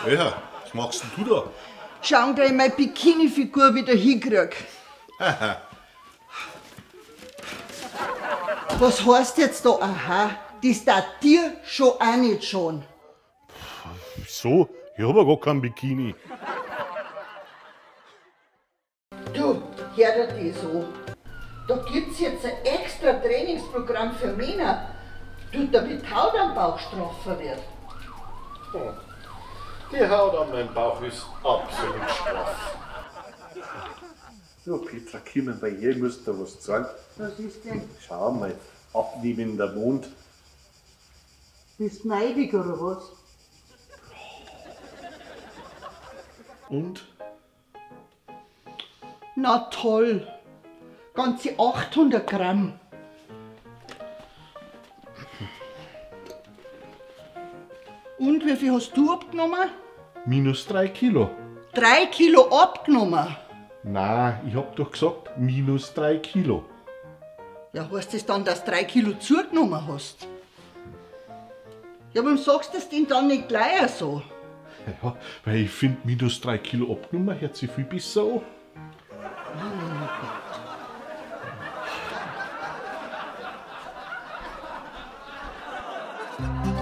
Ja, was machst denn du da? Schau, dass ich meine Bikini-Figur wieder hinkrieg. Was heißt jetzt da, aha? Das darf dir schon auch nicht schon. Wieso? Ich hab ja gar kein Bikini. Du, hör dir das an. Da gibt's jetzt ein extra Trainingsprogramm für Männer, du, damit die Haut am Bauch straffer wird. Oh. Die Haut an meinem Bauch ist absolut straff. Du, Petra, komm bei ihr, ich muss dir was zeigen. Was ist denn? Schau mal, abnehmender Mond. Bist du neidig oder was? Und? Na toll, ganze 800 Gramm. Und wie viel hast du abgenommen? Minus 3 Kilo. 3 Kilo abgenommen? Nein, ich hab doch gesagt, minus 3 Kilo. Ja, heißt das dann, dass du 3 Kilo zugenommen hast? Ja, warum sagst du das denn dann nicht gleich so? Ja, weil ich find, minus 3 Kilo abgenommen hört sich viel besser an. Oh Gott.